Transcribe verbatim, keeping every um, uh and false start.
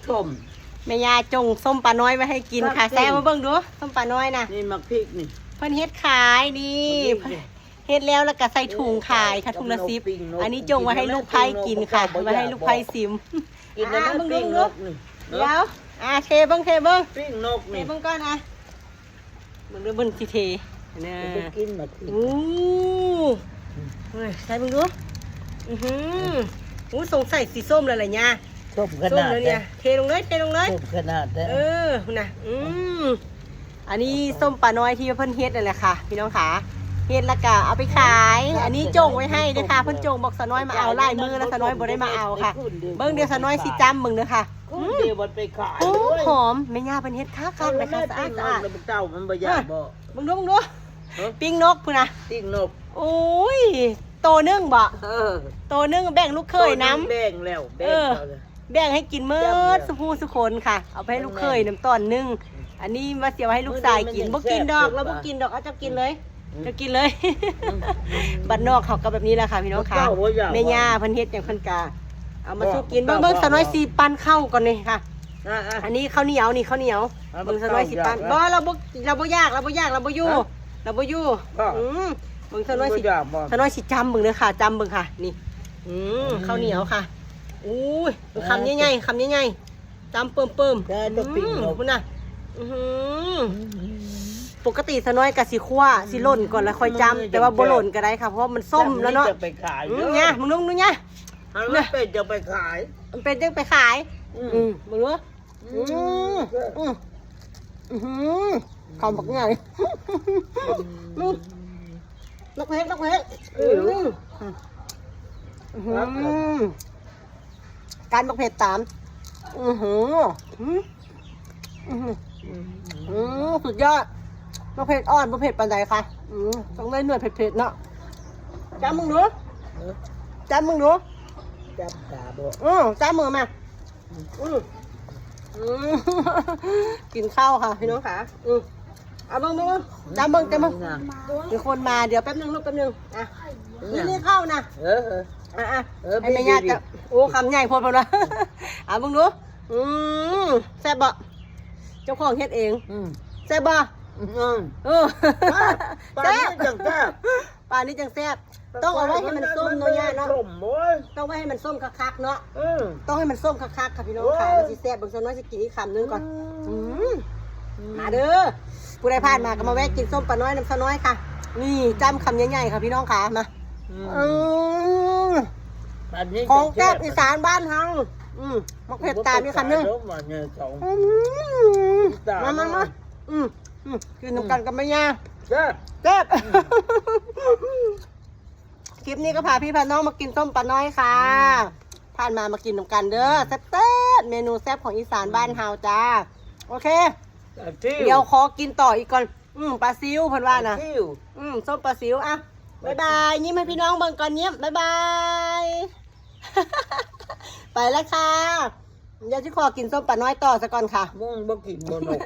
ส้ม แม่ย่าจงส้มปลาน้อยไว้ให้กินค่ะ แซ่บมาเบิ่งดู ส้มปลาน้อยนะ นี่หมากพริกนี่ เพิ่นเฮ็ดขายนี่ หมากพริกนี่ เฮ็ดแล้วแล้วก็ใส่ถุงขายค่ะ ถุงละสิบ อันนี้จงไว้ให้ลูกไผ่กินค่ะ ไว้ให้ลูกไผ่ซิม กินแล้ว อ่า นะ มึงดู ปิ้งนกนี่ เดี๋ยว อ่า เทเบิ่ง เทเบิ่ง ปิ้งนก เท นี่ เบิ่งก่อนนะ มึงดูเบิ่งสิเทนะ ไปกินหมากพริก อู้ เฮ้ย ใส่มึงดู อือหืออู้ สงสัยสีส้มแล้วล่ะเนี่ย ส้มขนาด ส้มแล้วเนี่ย เทลงเลย เทลงเลย ส้มขนาดนั้น เออ นะ อืม อันนี้ส้มปลาน้อยที่เพิ่นเฮ็ดนั่นแหละค่ะ พี่น้องค่ะ เฮ็ดแล้วก็เอาไปขาย อันนี้จงไว้ให้เด้อค่ะ เพิ่นจงบอกสาวน้อยมาเอา หลายมื้อแล้วสาวน้อยบ่ได้มาเอาค่ะ เบิ่งเดี๋ยวสาวน้อยสิจ้ำเบิ่งเด้อค่ะ คนเดียวมันไปขาย โอ้ ด้วย หอม แม่ย่าเพิ่นเฮ็ดคักๆนะคะ สะอาดๆ แล้วมันเก่ามันบ่อยากบ่ เบิ่งดู เบิ่งดู ฮะ ปิ้งนกพุ้นนะ ปิ้งนก โอ้ย โตหนึ่งบ่ เออ โตหนึ่งแบ่งลูกเขยนำ โตหนึ่งแบ่งแล้ว แบ่ง เออ เอาเลย แบ่งให้กินเมิด แบ่งแล้ว สุผู้สุคนค่ะ เอาไปให้ลูกเขยนำตอนหนึ่ง อันนี้มาเสียไว้ให้ลูกชายกิน มื้อนี้มันยัง บ่กินดอก แซ่บสุด เราบ่กินดอก เอาเจ้ากินเลย อืม เจ้ากินเลย อืม บ้านนอกเขาก็แบบนี้แหละค่ะพี่น้องค่ะ บ่เก่าบ่อยาก แม่ย่าเพิ่นเฮ็ดหยังเพิ่นกะเอามาสู่กิน บ่ เบิ่ง บ่ เบิ่งสาวน้อยสิปั้นข้าวก่อนนี่ค่ะ อ่ะๆ อันนี้ข้าวเหนียวนี่ข้าวเหนียว อ่ะ เบิ่งสาวน้อยสิปั้น บ่เก่าอยาก บ่ เราบ่ เราบ่อยาก เราบ่อยาก เราบ่อยู่ ฮะ เราบ่อยู่ ก็ อืม เบิ่งสาวน้อยสิ บ่อยากบ่ สาวน้อยสิจ้ำเบิ่งเด้อค่ะ จ้ำเบิ่งค่ะ นี่ อืม อืม ข้าวเหนียวค่ะ อุ้ย คำใหญ่ๆ คำใหญ่ๆ จ้ำเปิ่มๆ ได้ตัวปิ้งนก อืม พุ้นน่ะ อื้อหือ อืม ปกติสาวน้อยกะสิคั่ว สิหล่นก่อนแล้วค่อยจ้ำ อืม แต่ว่าบ่หล่นก็ได้ค่ะ เพราะว่ามันส้มแล้วเนาะ จะไปขาย อืม เด้อ เนี่ย มึงดู มึงดูเนี่ย อันนั้นเป็นจะไปขาย มันเป็นจังไปขาย อืม อืม มึงดู อืม อืม อืม อืม คำบักใหญ่ อืม อืม บักเผ็ด บักเผ็ด อืม อืม อืม การบักเผ็ดตาม อือหือ อืม อือหือ อืม สุดยอด บักเผ็ดอ่อน บักเผ็ดปานใดคะ อืม ต้องได้หน่วยเผ็ดๆ เนาะ จ้ามึงดู เออ จ้ามึงดู จ้าขาบ่ อืม จ้ามือมา อืม อืม กินข้าวค่ะพี่น้องค่ะ อืม เอาเบิ่งเบิ่งเบิ่ง จ้าเบิ่ง จ้าเบิ่ง น่ะ มีคนมา เดี๋ยวแป๊บนึงลูก แป๊บนึง อ่ะ นี่ นี่ข้าวนะ เออ เออ อ่ะ อ่ะ เออ ให้แม่ย่า บีบ จับ โอ้ คำใหญ่โพดเพิ่นว่า อ่ะเบิ่งดู อืม แซ่บบ่ เจ้าของเฮ็ดเอง อืม แซ่บบ่ อืม เออ ปลา แซ่บ นี่จังแซ่บ ปลานี่จังแซ่บ ต้องเอาไว้ให้มันส้มเนาะย่าเนาะ ส้มโว้ย ต้องไว้ให้มันส้มคักๆ เนาะ เออ ต้องให้มันส้มคักๆ ค่ะพี่น้องค่ะ โอ้ย มันสิแซ่บ เบิ่งสาวน้อยสิกินอีกคำหนึ่งก่อน อืม อืม อืม มาเด้อ ผู้ใดผ่านมาก็มาแวะกินส้มปลาน้อยนำสาวน้อยค่ะ นี่จ้ำคำใหญ่ๆ ค่ะพี่น้องค่ะ มา อืม อืม อันนี้ ของแซ่บ จะแซ่บ อีสานบ้านเฮา อืม บักเผ็ดตามอีกคำหนึ่ง มาเนี่ยสอง อืม ตาม มามามา อืม อืม กินนำกันกับแม่ย่า แซ่บ แซ่บ คลิปนี้ก็พาพี่พาน้องมากินส้มปลาน้อยค่ะ อืม ผ่านมามากินนำกันเด้อ แซ่บๆ เมนูแซ่บของอีสานบ้านเฮาจ้า โอเค ปลาซิว เดี๋ยวขอกินต่ออีกก่อน อืม ปลาซิวเพิ่นว่านะ ปลาซิว อืม ส้มปลาซิว อ่ะ บ๊ายบาย ยิ้มให้พี่น้องเบิ่งก่อน ยิ้ม บ๊ายบาย ไปแล้วค่ะ เดี๋ยวจะขอกินส้มปลาน้อยต่อซะก่อนค่ะ มึงบ่กินบ่นก